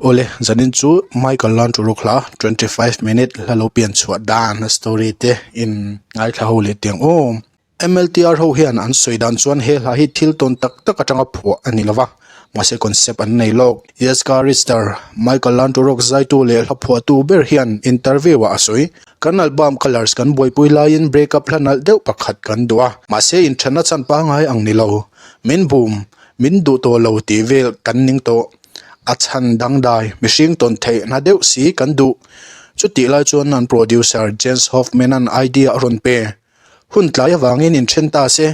Awle, zanin chu Michael Lanturuk hla 25 minute hla lo pian chhuah dan a story te in ngaithla ho leh tiang aw. MLTR ho hian an sawi dan chuan he hla hi thil tawn tak tak atanga phuah a ni lova, mahse concept an nei lawk. Jeska Richter, Michael Lanturuk zaitu leh hla phuahtu ber hian interview ah a sawi. Kan album Colours kan buaipui laiin break up hla nalh deuh pakhat kan duh a, mahse inthenna chhan pangngai ang ni lo. Min bum, min duh tawh lo tih vel kan ning tawh. A chhan dangdai, mihring tawn theih hna deuh si kan duh. Chutih lai chuan an producer Jens Hoffman-a'n idea a rawn pe. Hun tlai avangin inthen ta se,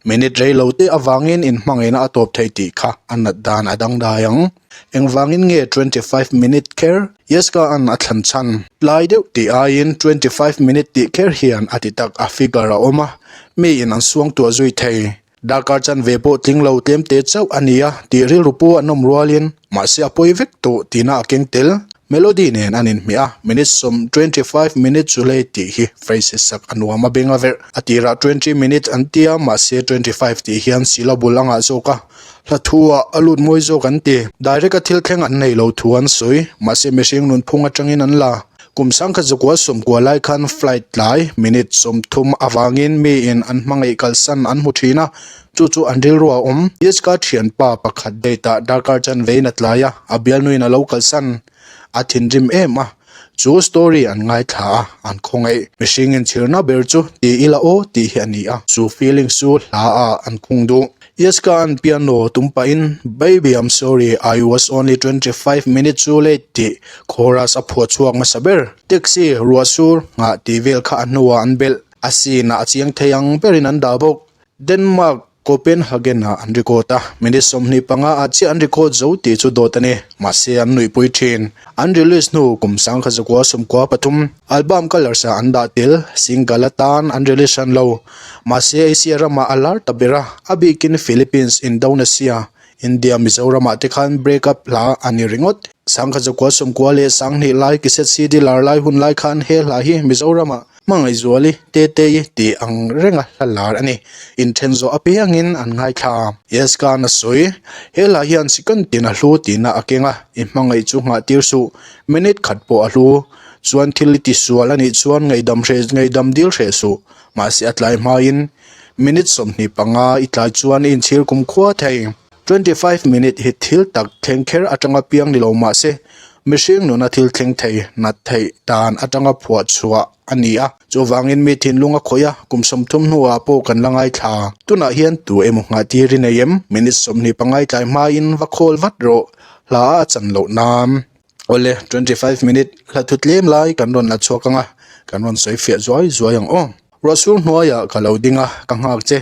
minute rei lo te avangin inhmangaihna a tawp thei tih kha a nat dan a dangdai ang. Engvangin nge 25 minute kher Jeska-a'n a thlan chhan? Tlai deuh tih aiin 25 minute tih kher hian a ti tak a figure a awm a, miin an suangtuah zui thei. Darkar chanve pawh tling lo tlem te chauh a nia tih rilru pu an awm rualin mahse a pawi vek tawh tihna a keng tel. Melody nen an inhmeh a, minute sawm, 25 minutes, chu hlei tih hi phrase sak a nuam a beng a verh. A tirah 20 minutes an tia mahse 25 tih hian syllable a ngah zawk a, hla thu ah a lut mawi zawk an ti. Direct a thil thleng an nei lo thu an sawi, mahse mihring nunphung atangin an la. Kum sangkhat zakua sawmkua lai khan flight tlai minute 30 avangin miin an hmangaih kalsan an hmu thin a, chu chu an rilru a awm. Jessica thianpa pakhat date ah darkar chanveiin a tlai a, a bialnuin a lo kalsan. A thinrim em a, chu story an ngaithla a, an khawngaih. Mihring inchhirna ber chu ti ila aw tih hi a ni a, chu feeling chu hla ah an khung duh. Jessica an piano tum pahin Baby I'm sorry I was only 25 minutes too late tih chorus a phuah chhuak hmasa ber. Taxi, ruahsur, nghah tih vel kha a hnuah an belh. A scene ah a chiang thei ang berin an dah bawk. Denmark, Copenhagen ah an record a, minute 25 ah chiah an record zo tih chu dawt a ni. Mahse an nuihpui thin. An release hnu kum 1993 album Colours ah an dah tel, single atan an release hran lo. Mahse Asia ramah a lar ta ber a, a bikin Philippines, Indonesia, India, Mizoramah te khan break up hla a ni ringawt. Sangkhat zakua sawmkua leh sanghnih lai kiset CD lar lai hun lai khan he hla hi Mizoramah Hmangaihzuali, Tetei tih ang renga hla lar a ni. Inthen zawh apiangin an ngaithla. Yes ka na sawi. He hla hian second tin a hlu tihna a keng a, i hmangaih chu nghah tir suh. Minute khat pawh a hlu. Chuan thil i tisual a nih chuan ngaihdam hreh ngaihdam dil hreh suh. Mahse a tlai hmain minute 25 i tlai chuan i inchhir kum khua thei. 25 minute hi thil tak thleng kher atanga piang ni lo mahse mihring nuna thil thleng thei nat theih dan atanga phuah chhuah a ni a. Chuvangin mi thinlung a khawih a, kum 30 hnuah pawh kan la ngaithla. Tunah hian tu emaw nghah tir i nei em? Minute 25 tlai hmain va khawl vat rawh. Hla a chan loh nan. Awle, 25 minute hla thu tlem lai kan rawn la chhuak ang a, kan rawn sawi fiah zuai zuai ang aw. Ruahsur hnuaiah ka lo ding a, ka nghak che.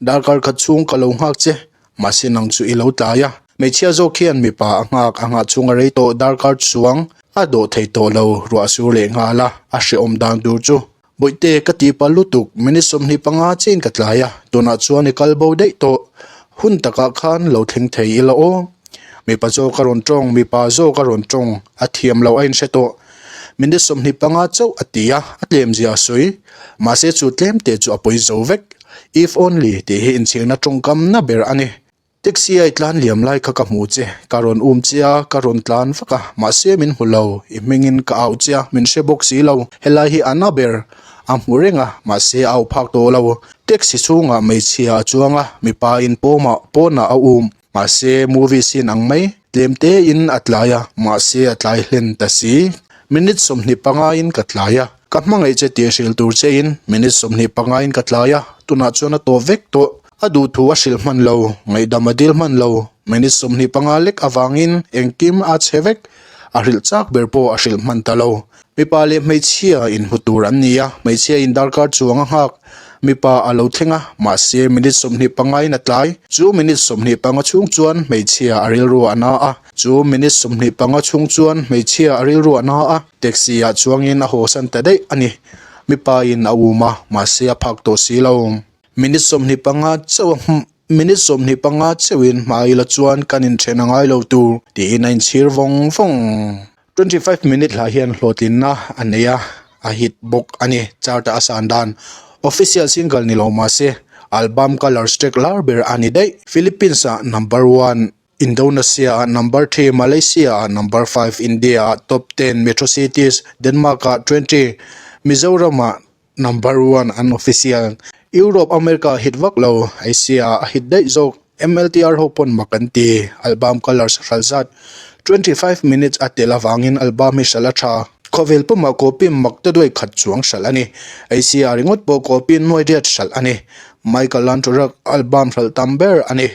Darkar khat chhung ka lo nghak che, mahse nang chu i lo tlai a. Hmeichhia zawk hian mipa a nghak a nghah chhung a rei tawh darkar chuang a dawh thei tawh lo ruahsur leh nghal a, a hrehawm dan tur chu. Bawihte ka tih pal lutuk, minute 25 chiin ka tlai a, tunah chuan i kal bo daih tawh. Hun takah khan lo thleng thei ila aw. Mipa zawk a rawn tawng, mipa zawk a rawn tawng, a thiam loh a inhre tawh. Minute 25 chauh a ti a, a tlem zia a sawi. Mahse chu tlem te chu a pawi zo vek. If only tih hi inchhirna tawngkam na ber a ni. Taxi a i tlan liam lai kha ka hmu che, ka rawn um che a, ka rawn tlan vak a, mahse min hmu lo, i hmingin ka au che a, min hre bawk si lo, helai hi a na ber, a hmu reng a, mahse a au phak tawh lo. Taxi chhungah hmeichhia a chuang a, mipa in pawmah pawnah a um, mahse movie scene ang mai, tlem te in a tlai a, mahse a tlai hlen ta si. Minute 25 in ka tlai a, ka hmangaih che tih hrilh tur che in minute 25 in ka tlai a, tunah chuan a tawp vek tawh. A duhthu a hrilh hman lo, ngaihdam a dil hman lo, minute 25 lek avangin engkim a chhe vek, a hrilh chak ber pawh a hrilh hman ta lo. Mipa leh hmeichhia inhmu tur an ni a, hmeichhia in darkar chuang a nghak, mipa a lo thleng a, mahse minute 25 in a tlai, chu minute 25 chhung chuan hmeichhia a rilru a na a, chu minute 25 chhung chuan hmeichhia a rilru a na a, taxi ah chuangin a hawsan ta daih a ni. Mipa in a um a, mahse a phak tawh si lo. Minute 25 chauh a minute 25 chauhin hma ila chuan kan inthen a ngai lo tur tiin a inchhir vawng vawng. 25 minute hlah hian hlawhtlinna a nei a, a hit bawk a ni. Chart a san dan official single ni lo mahse album Colours track lar ber a ni daih. Philippines ah number one. Indonesia ah number 3, Malaysia ah number 5, India ah top 10, Metro Cities, Denmark ah 20, Mizoram ah number 1 unofficial. Europe, America ah hit vak lo, Asia ah a hit daih zawk. MLTR ho pawn mak an ti. Album Colours hral zat 25 minutes a tel avangin album hi hral a tha. Khawvel pumah copy mak ta duai khat chuang hral a ni. Asia ringawt pawh copy nuai riat hral a ni. Michael Lanturak album hral tam ber a ni.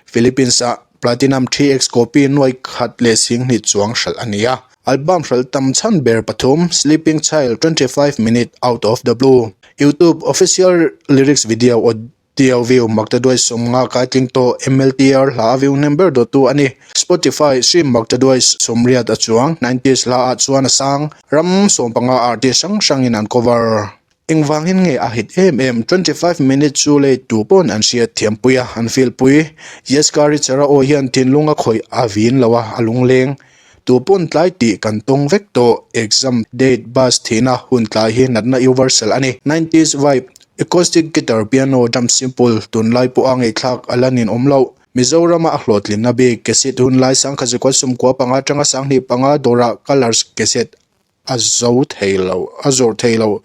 Philippines ah Platinum 3X copy nuai khat leh singhnih chuang hral a ni a. Album hral tam chhan ber pathum Sleeping Child 25 Minute Out of the Blue YouTube Official Lyrics Video Audio View Makta Duai 50 kai tling tawh MLTR hla a view hnem ber dawttu a ni. Spotify stream Makta Duai 80 a chuang 90s hla ah chuan a sang ram 15 artist hrang hrangin an cover. Engvangin nge a hit em em 25 minutes chu lei tu pawn an hriat thiam pui a, an feel pui. Jeska Richard-a aw hian thinlung a khawih a vin lo a, a lungleng. Tu pawn tlai tih kan tawng vek tawh. Exam date bus thihna hun tlai hi natna universal a ni. Nineties vibe, acoustic guitar, piano, drum simple tunlai pawha ngaihthlak a la ninawm loh. Mizorama a hlawhtlinna bik cassette hun lai 1995 atanga 25 dawrah colours cassette a zo thei lo a zawrh thei lo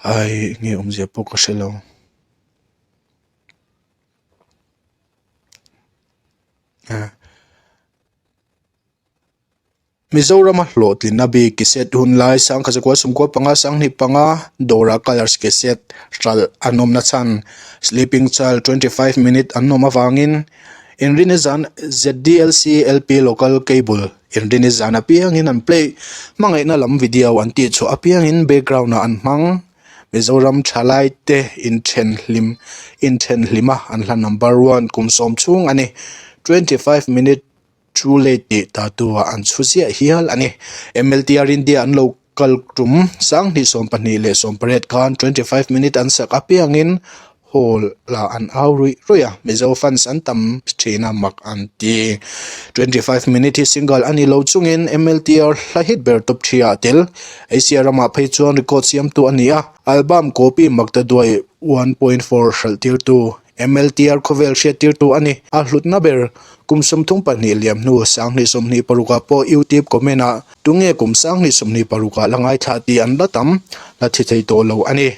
ai nge awmzia pawh ka hre lo. Mizorama hlawhtlinna bik cassette hun lai 1995 25 dawrah colours cassette hralh an awmna chhan sleeping child 25 minute an awm avangin Inrini zan ZDLC LP Local Cable Inrini zan apiangin an play. Hmangaihna lam video an tih chhuah apiangin background ah an hmang. Mizoram thalai te inthen hlim inthen hlima an hla number one kum sawm chhung a ni. 25 minute too late tih tatu ah an chhu ziah hial a ni. MLTR India an lo kal tum 2024 leh 18 khan 25 minute an sak apiangin Hall ah an au ruih ruih a, Mizo fans an tam thin a mak an ti. 25 minute hi single a ni lo chungin MLTR hla hit ber top 3 ah a tel. Asia ramah phei chuan record siamtu a ni a, album copy mak ta duai 1.4 hralh tirtu MLTR khawvel hriat tirtu a ni. A hlutna ber kum 32 liam hnu 2026 ah pawh YouTube comment ah tunge kum 2026 ah la ngaithla tih an la tam la thi thei tawh lo a ni.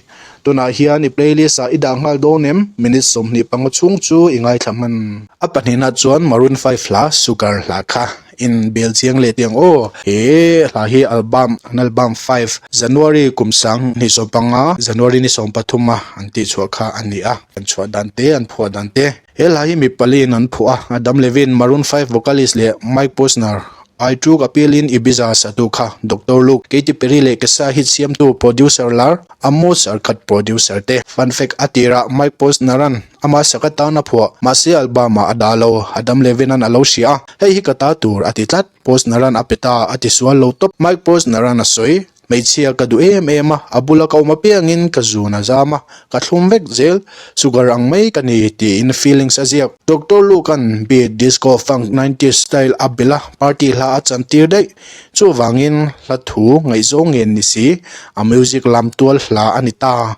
Tunah hian i playlist ah i dah nghal dawn em? Minute 25 chhung chu i ngaithla hman. A pahnihna chuan Maroon 5 hla Sugar hla kha in bel chiang leh tih ang aw. He hla hi album an album 5 January kum 2025 January ni 13 a an tih chhuah kha a ni a. An chhuah dan te an phuah dan te. He hla hi mi paliin an phuah a, Adam Levine, Maroon 5 vocalist leh Mike Posner, I Took a Pill in Ibiza satu kha Doctor Luke, Katy Perry leh Kesha hit siamtu producer lar, Amos Arkat producer te. Fun fact, A tirah Mike Posner-a'n ama sak atan a phuah, mahse album-ah a dah lo, Adam Levine-a'n a lo hria a, hei hi ka ta tur a ti tlat, Posner-a'n a pe ta, a ti sual lo tawp, Mike Posner-a'n a sawi. Hmeichhia ka duh em em a, a bula ka awm apiangin ka zun a zam a, ka thlum vek zel, sugar ang mai ka ni tiin feelings a ziak. Doctor Luke-a'n beat, disco, funk, nineties style a belh a, party hla a chan tir daih. Chuvangin hla thu ngaihzawng ngen ni si, a music lam tual hla a ni ta.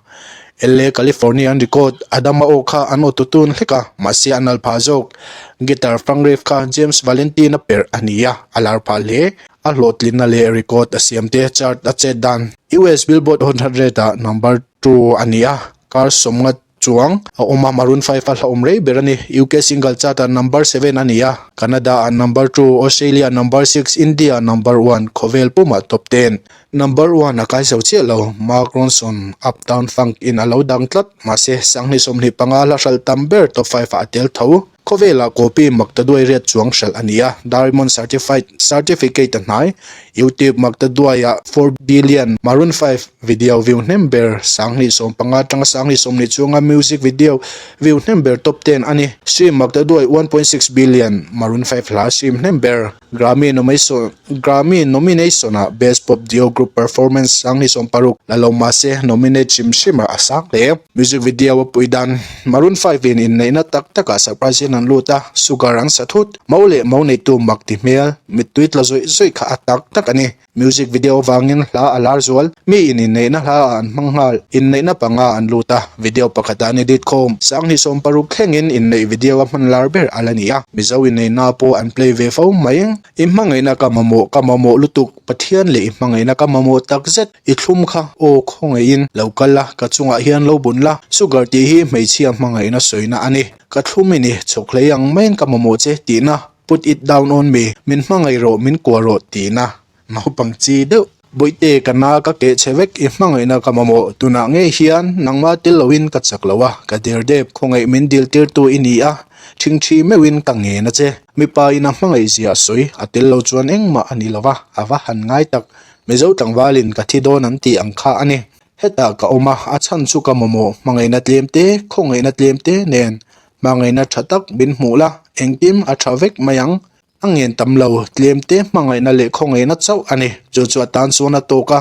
LA, California an record, Adama aw kha an auto-tune hlek a, mahse a nal phah zawk. Guitar funk riff kha James Valentine-a perh a ni a, a lar phah hle. A hlawhtlinna leh record a siam te chart a chet dan. US Billboard Hot 100 ah number 2 a ni a, kar 50 chuang a awm a, Maroon 5 a hlauhawm rei ber a ni. UK single chart ah number 7 a ni a, Canada ah number 2, Australia number 6, India number 1, khawvel pumah top 10. Number 1 a kai zo chiah lo, Mark Ronson Uptown Funk in a lo dang tlat, mahse 2025 hla hralh tam ber top 5 ah a tel tho. Khawvelah copy maktaduai riat chuang hralh a ni a, Diamond Certified Certificate a hnai. YouTube maktaduaiah 4 billion Maroon 5 video view hnem ber 2015 atanga 2020 chhunga music video view hnem ber top 10 a ni. Stream maktaduai 1.6 billion Maroon 5 hla stream hnem ber. Grammy nomination Grammy nomination-ah Best Pop Duo Group Performance 2026 la lo mahse nominate hrim hrimah a sang hle. Music video a pui dan Maroon 5 in inneihna tak takah surprise in an lut a, Sugar an sa thut. Mo leh mo neitu mak ti hmel, mittui tla zawih zawih kha a tak tak a ni. Music video avangin hla a lar zual. Mi in inneihna hla ah an hmang nghal. Inneihna panga an lut a, video pakhatah an edit khawm. Sanghnih 60 thlengin inneih video a hman lar ber a la ni a. Mizo inneihna pawh an play ve fo mai. I hmangaihna ka mamawh, ka mamawh lutuk. Pathian leh i hmangaihna ka mamawh takzet. I thlum kha, aw khawngaihin lo kal la, ka chungah hian lo bun la. Sugar tih hi hmeichhia hmangaihna sawina a ni. Ka thlum i ni, chhawk hlei ang maiin ka mamawh che tihna. Put it down on me, min hmangaih rawh, min kuah rawh tihna naupang chi deuh. Bawihte, ka na ka keh che vek, i hmangaihna ka mamawh. Tunah ngei hian nangmah tel loin ka chak lo a, ka der dep, khawngaih min dil tirtu i ni a, ṭhingṭhi meuhin ka ngen a che. Mipa in a hmangaih zia a sawi, a tel lo chuan engmah a ni lo va, a va han ngai tak. Mizo tlangvalin ka thi dawn an tih ang kha a ni. Hetah ka awm a, a chhan chu ka mamawh, hmangaihna tlem te, khawngaihna tlem te nen. Hmangaihna tha tak min hmuh la, engkim a tha vek mai ang. A ngen tam lo, tlem te hmangaihna leh khawngaihna chauh a ni. Chu chu a tan chuan a tawk a,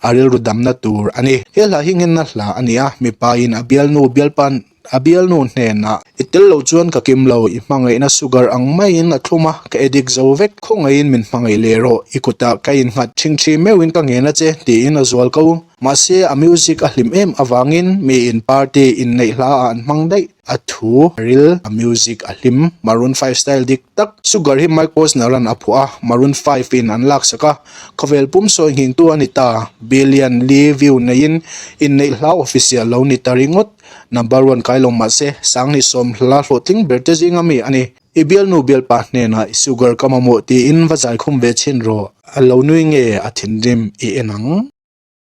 a rilru damna tur a ni. He hla hi ngenna hla a ni a, mipa in a bialnu bialpa a bialnu hnenah, I tel lo chuan ka kim lo, i hmangaihna sugar ang maiin a thlum a, ka edik zo vek, khawngaihin min hmangaih leh rawh, i kutah ka innghat ṭhingṭhi meuhin ka ngen a che, tiin a zual ko. Mahse, a music a hlim em avangin miin party inneih hla ah an hmang daih. A thu a ril, a music a hlim. Maroon 5 style dik tak. Sugar hi Mike Posner an a phuah a, Maroon 5 in an laksak a. Khawvel pum sawi nghingtu a ni ta. Billion li view neiin inneih hla official lo ni ta ringawt. Number one kai lo mahse, 2010 hla hlawhtling ber te zinga mi a ni. I bialnu bialpa hnenah i sugar ka mamawh tiin va zaikhum ve chhin rawh. A lo nui nge a thinrim i en ang?